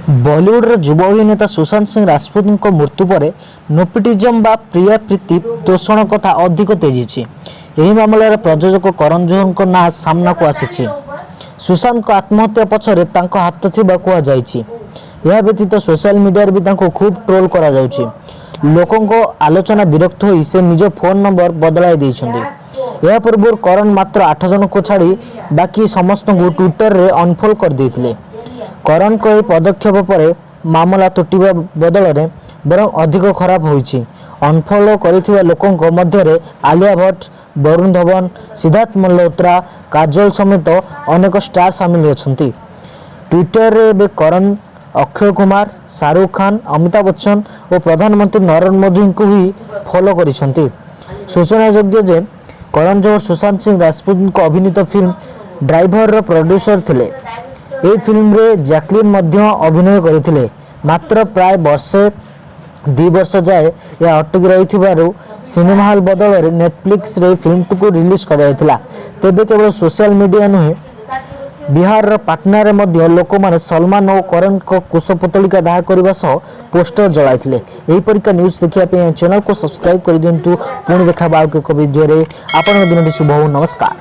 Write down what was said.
ବଲିଉଡର ଯୁବ ଅଭିନେତା ସୁଶାନ୍ତ ସିଂ ରାଜପୁତଙ୍କ ମୃତ୍ୟୁ ପରେ ନେପୋଟିଜମ୍ ବା ପ୍ରିୟାପ୍ରୀତି ତୋଷଣ କଥା ଅଧିକ ତେଜିଛି। ଏହି ମାମଲାରେ ପ୍ରଯୋଜକ କରଣ ଜୋହରଙ୍କ ନାଁ ସାମ୍ନାକୁ ଆସିଛି। ସୁଶାନ୍ତଙ୍କ ଆତ୍ମହତ୍ୟା ପଛରେ ତାଙ୍କ ହାତ ଥିବା କୁହାଯାଇଛି। ଏହା ବ୍ୟତୀତ ସୋଶାଲ ମିଡିଆରେ ବି ତାଙ୍କୁ ଖୁବ୍ ଟ୍ରୋଲ କରାଯାଉଛି। ଲୋକଙ୍କ ଆଲୋଚନା ବିରକ୍ତ ହୋଇ ସେ ନିଜ ଫୋନ୍ ନମ୍ବର ବଦଳାଇ ଦେଇଛନ୍ତି। ଏହା ପୂର୍ବରୁ କରଣ ମାତ୍ର ଆଠ ଜଣଙ୍କୁ ଛାଡ଼ି ବାକି ସମସ୍ତଙ୍କୁ ଟ୍ୱିଟରରେ ଅନଫଲୋ କରିଦେଇଥିଲେ। କରଣଙ୍କ ଏହି ପଦକ୍ଷେପ ପରେ ମାମଲା ତୁଟିବା ବଦଳରେ ବରଂ ଅଧିକ ଖରାପ ହୋଇଛି। ଅନଫଲୋ କରିଥିବା ଲୋକଙ୍କ ମଧ୍ୟରେ ଆଲିଆ ଭଟ୍ଟ, ବରୁଣ ଧୱନ, ସିଦ୍ଧାର୍ଥ ମଲ୍ହୋତ୍ରା, କାଜୋଲ ସମେତ ଅନେକ ଷ୍ଟାର ସାମିଲ ଅଛନ୍ତି। ଟ୍ୱିଟରରେ ଏବେ କରଣ ଅକ୍ଷୟ କୁମାର, ଶାହରୁଖ ଖାନ, ଅମିତାଭ ବଚ୍ଚନ ଓ ପ୍ରଧାନମନ୍ତ୍ରୀ ନରେନ୍ଦ୍ର ମୋଦିଙ୍କୁ ହିଁ ଫଲୋ କରିଛନ୍ତି। ସୂଚନାଯୋଗ୍ୟ ଯେ କରଣ ଜୋହର ସୁଶାନ୍ତ ସିଂ ରାଜପୁତଙ୍କ ଅଭିନୀତ ଫିଲ୍ମ ଡ୍ରାଇଭରର ପ୍ରଡ୍ୟୁସର ଥିଲେ। ଏହି ଫିଲ୍ମରେ ଜ୍ୟାକଲିନ୍ ମଧ୍ୟ ଅଭିନୟ କରିଥିଲେ। ମାତ୍ର ପ୍ରାୟ ବର୍ଷେ 2 ବର୍ଷ ଯାଏ ଏହା ଅଟକି ରହିଥିବାରୁ ସିନେମା ହଲ୍ ବଦଳରେ ନେଟଫ୍ଲିକ୍ସରେ ଏହି ଫିଲ୍ମଟିକୁ ରିଲିଜ୍ କରାଯାଇଥିଲା। ତେବେ କେବଳ ସୋସିଆଲ ମିଡିଆ ନୁହେଁ, ବିହାରର ପାଟନାରେ ମଧ୍ୟ ଲୋକମାନେ ସଲମାନ ଓ କରଣଙ୍କ କୁଶପୁତ୍ତଳିକା ଦାହ କରିବା ସହ ପୋଷ୍ଟର ଜଳାଇଥିଲେ। ଏହିପରିକା ନ୍ୟୁଜ୍ ଦେଖିବା ପାଇଁ ଚ୍ୟାନେଲକୁ ସବସ୍କ୍ରାଇବ୍ କରିଦିଅନ୍ତୁ। ପୁଣି ଦେଖା ହେବ ଆଉ ଏକ ଭିଡ଼ିଓରେ। ଆପଣଙ୍କ ଦିନଟି ଶୁଭ ହେଉ। ନମସ୍କାର।